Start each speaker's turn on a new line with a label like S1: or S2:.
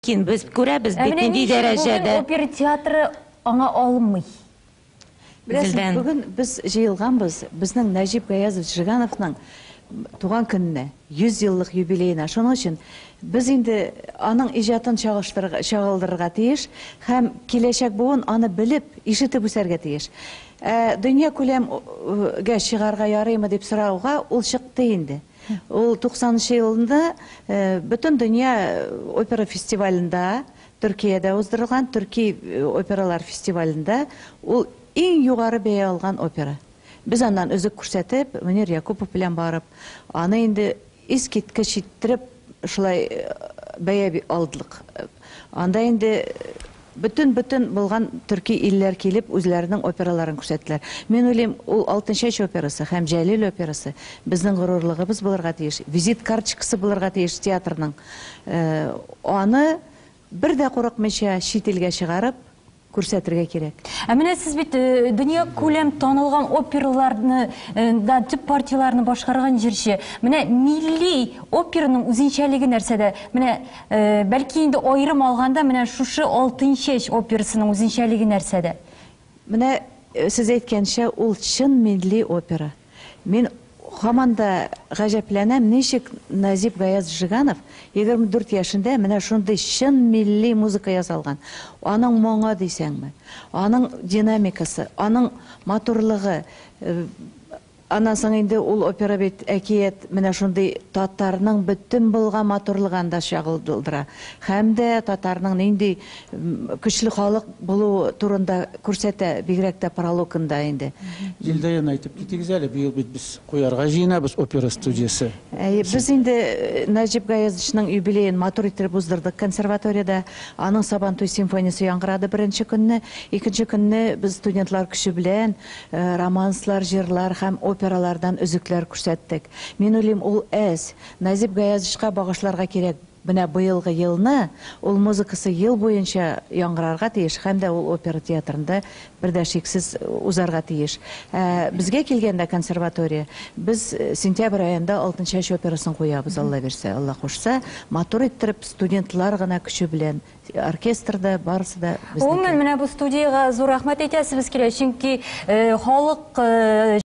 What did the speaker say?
S1: Мөмкин, без күрәбез
S2: Ә
S1: бит
S2: менә
S1: нинди
S2: ни өчен бүген
S1: дәрәҗәдә.
S2: Опера театры аңа алынмый?
S3: Беләсең,
S1: Зелдән.
S3: Бүген без җыелганбыз безнең Нәҗип Гаязович Жигановның туган көненә, 100 еллык юбилеена. Шуның өчен без инде аның иҗатын чагыштырырга, чагылдырырга тиеш һәм киләчәк буын аны белеп, ишетеп үсәргә тиеш. Ә дөнья күләмгә чыгарга ярыймы дип сорауга ул чыкты инде. Ул 90 елында бөтен дөнья опера фестивалендә, Төркиядә уздырылган Төрки опералар фестивалендә ул иң югары бәя алган опера. Без аннан өзек күрсәтеп, Мөнир Якупов белән барып, аны инде искиткеч иттереп шулай бәя алдык. Анда инде бөтен-бөтен булган төрки илләр килеп үзләренең операларын күрсәттеләр. Мин уйлыйм, ул Алтынчәч операсы һәм Җәлил операсы безнең горурлыгыбыз булырга тиеш, визит карточкасы булырга тиеш театрның. Аны бер дә курыкмыйча чит илгә чыгарып күрсәтергә кирәк.
S2: Ә менә сез бит дөнья күләм танылган операларны да төп партияләрне башкарган җырчы. Менә милли операның үзенчәлеге нәрсәдә? Менә бәлки инде аерым алганда менә шушы Алтынчәч операсының үзенчәлеге нәрсәдә?
S3: Менә сез әйткәнчә, ул чын милли опера. Мин һаман да гаҗәпләнәм, ничек Назип Гаяз Жиганов 24 яшендә менә шундый чын милли музыка язалган. Аның моңы дисәңме, аның динамикасы, аның матурлыгы, аннан соң инде ул опера бит әкият менә шундый татарның бөтен булган матурлыгын анда чагылдыра. Һәм дә татарның нинди көчле халык булуы турында күрсәтә, бигрәк тә прологында инде.
S4: Дилдаян, әйтеп китегез әле, быел бит без куярга җыенабыз опера студиясе.
S3: Әйе, без инде Нәҗип Гаязовичның юбилеен матур иттереп уздырдык консерваториядә. Аның Сабантуй симфониясе яңгырады беренче көнне. Икенче көнне без студентлар көче белән романслар, җырлар һәм опералардан өзекләр күрсәттек. Мин уйлыйм, ул әз. Назип Гаязовичка багышларга кирәк. Менә быелгы елны ул музыкасы ел буенча яңгырарга тиеш һәм дә ул опера театрында бер дә шиксез узарга тиеш. Безгә килгәндә консерватория, без сентябрь аенда Алтынчәч операсын куябыз, Алла бирсә, Алла кушса, матур иттереп студентлар гына көче белән, оркестр да, барысы да безнеке.
S2: Гомумән, менә бу студиягә зур рәхмәт әйтәсебез килә, чөнки халык